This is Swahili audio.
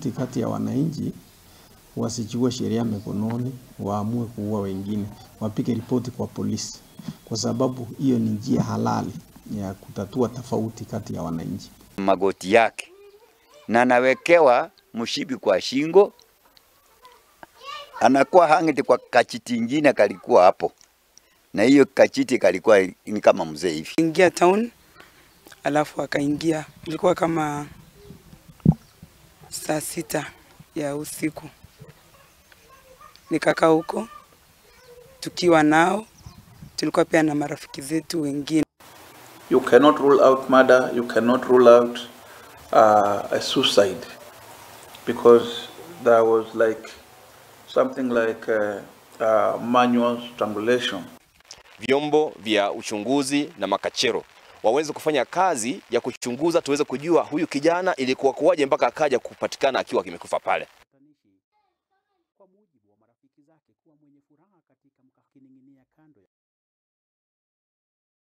tofauti kati ya wananchi, wasichukue sheria mikononi, waamue kuua wengine, wapige ripoti kwa polisi, kwa sababu hiyo ni njia halali ya kutatua tofauti kati ya wananchi. Magoti yake na anawekewa mshipi kwa shingo, anakuwa hanged kwa kachiti ingine kalikuwa hapo, na hiyo kachiti kalikuwa ni kama mzee hivi. Ingia town, alafu akaingia, ilikuwa kama saa 6 ya usiku. Nikakaa huko tukiwa nao, tulikuwa pia na marafiki zetu wengine. You cannot rule out murder, you cannot rule out a suicide, because there was like something like manual strangulation. Vyombo vya uchunguzi na makachero waweze kufanya kazi ya kuchunguza, tuweze kujua huyu kijana ilikuwa kuwaje mpaka akaja kupatikana akiwa kimekufa pale.